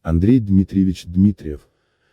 Андрей Дмитриевич Дмитриев,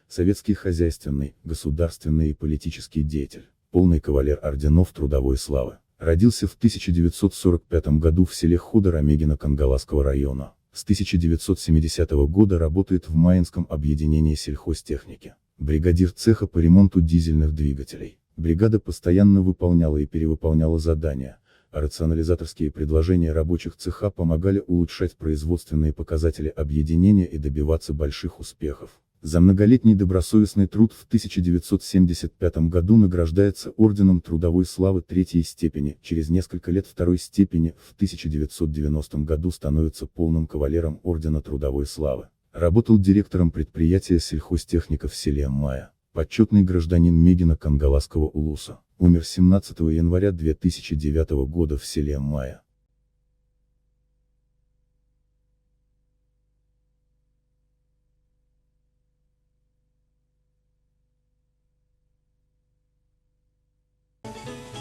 советский хозяйственный, государственный и политический деятель, полный кавалер орденов Трудовой Славы. Родился в 1945 году в селе Ходор Омегина Кангаласского района. С 1970 года работает в Майинском объединении сельхозтехники. Бригадир цеха по ремонту дизельных двигателей. Бригада постоянно выполняла и перевыполняла задания, а рационализаторские предложения рабочих цеха помогали улучшать производственные показатели объединения и добиваться больших успехов. За многолетний добросовестный труд в 1975 году награждается Орденом Трудовой Славы третьей степени, через несколько лет второй степени, в 1990 году становится полным кавалером Ордена Трудовой Славы. Работал директором предприятия сельхозтехника в селе Мая. Почетный гражданин Мегина Кангаласского улуса. Умер 17 января 2009 года в селе Мая.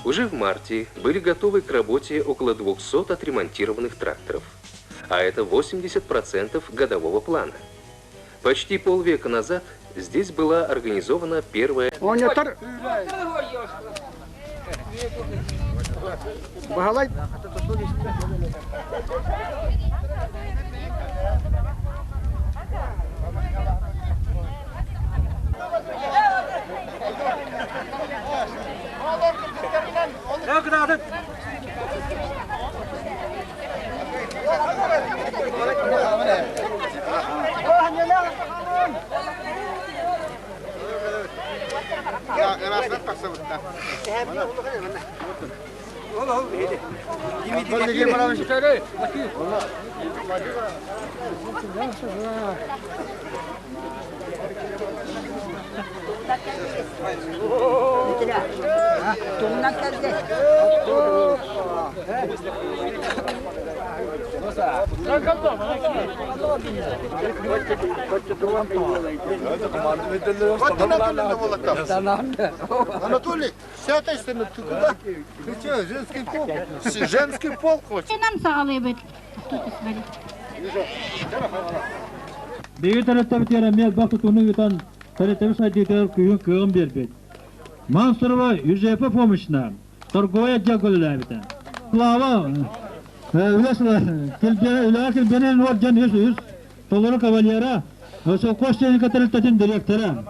Уже в марте были готовы к работе около 200 отремонтированных тракторов. А это 80% годового плана. Почти полвека назад здесь была организована первая... Анатолий, сядайся на ты куда? Ты что, женский пол? Женский пол хочешь? Биһиги тэрилтэбитигэр эмиэ элбэх тутууну ыытан, тэрилтэбит сайдыытыгар күүһүн кыаҕын биэрбит. Мансурова Юзефа Фомична торговай отделга үлэлээбитэ. Слава үлэҕэ килбиэнин уордьан үс толору кавалера, Совхоз техника тэрилтэтин дириэктэрэ.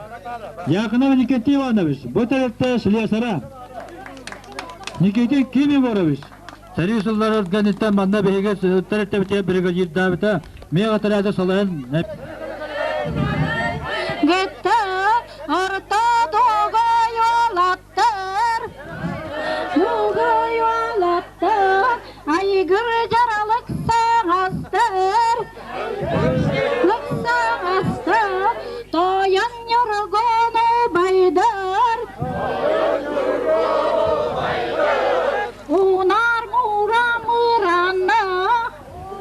Яконов Никита Иванович, бу тэрилтэ слесара. Никитин Ким Егорович, сэрии сыллар кэнниттэн манна биһиги тэрилтэбитигэр бригадирдаабыта, миэхэ отряды салайан Gitti orta yolattır, yolattır, aygır жаралык саҥастыр, лык саҥастыр, тойон ньургуну байдар, унар мура мырана,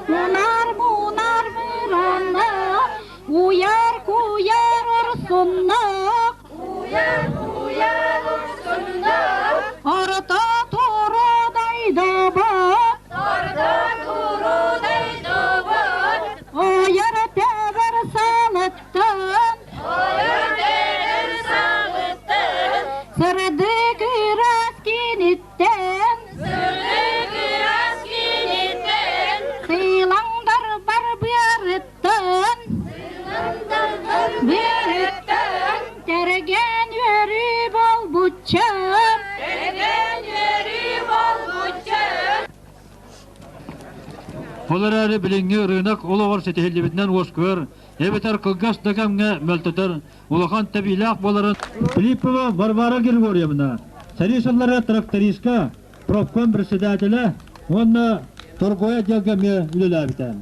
унар мунар мырана, уяр куяр урсуннак, уяр куяр урсуннак, орто турудайдабат, орто турудайдабат, ояр тәбір салыттан, ояр тәбір салыттан, сырдык ырас киниттен, сырдык ырас киниттен, сыйлаңдар бар быарыттан, быарыттан, терген өрү болбуччам, терген өрү болбуччам. Ол эрээри билиҥҥи ырыынак олоҕор ситиһиллибитинэн уоскуйар, эбэтэр кылгас да кэмҥэ мөлтөтөр улахан тэбиилээх буоларын Филиппова Варвара Григорьевна, сэрии сыллара трактористка, профком председателэ уонна торговай отделга эмиэ үлэлээбитэ.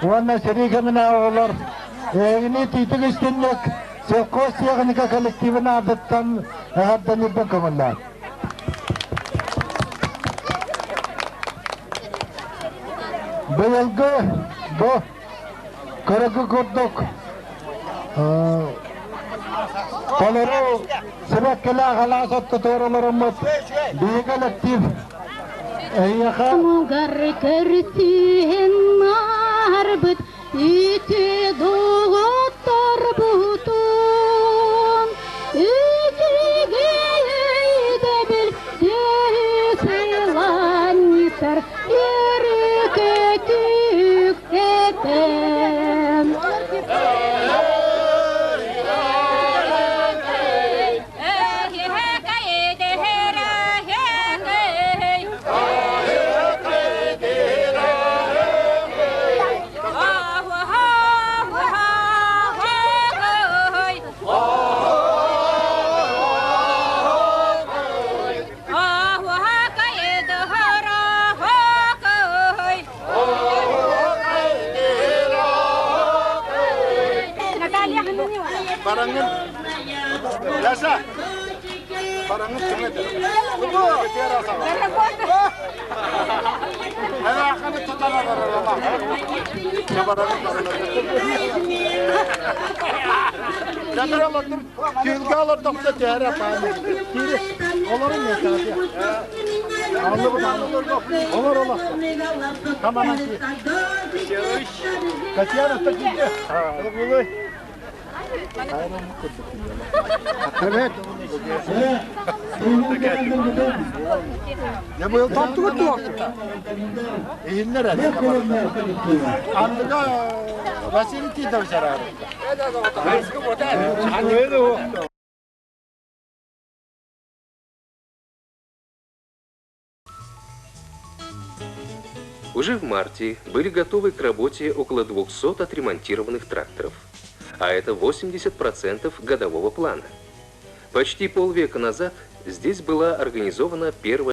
Уонна сэрии кэминэ оҕолор эһигини тиитик истинник. Сельхозтехника коллективын аатыттан эҕэрдэлиирбин көҥүллээн. Быйылгы бу көрөгү курдук толору сибэккилээх алаас ортотугар олороммут биһиги коллектив эйиэхэ Мугар көрсүһэн маарбыт үтүө доҕотторбутун үчүгэй өйдөбүл сыланньытар өрүкөтүк этэн. Бараңын. Яша. Бараңын ким eder? Түүлгэ олордохто түһэрэ пааны. Олорун Олор олор. Таманан Татьяна такие. Evet. Ya bu yıl tatlı tuvaktı. İyinler hadi. Anlıga Василий Титович арары. Уже в марте были готовы к работе около 200 отремонтированных тракторов. А это 80% годового плана. Почти полвека назад здесь была организована первая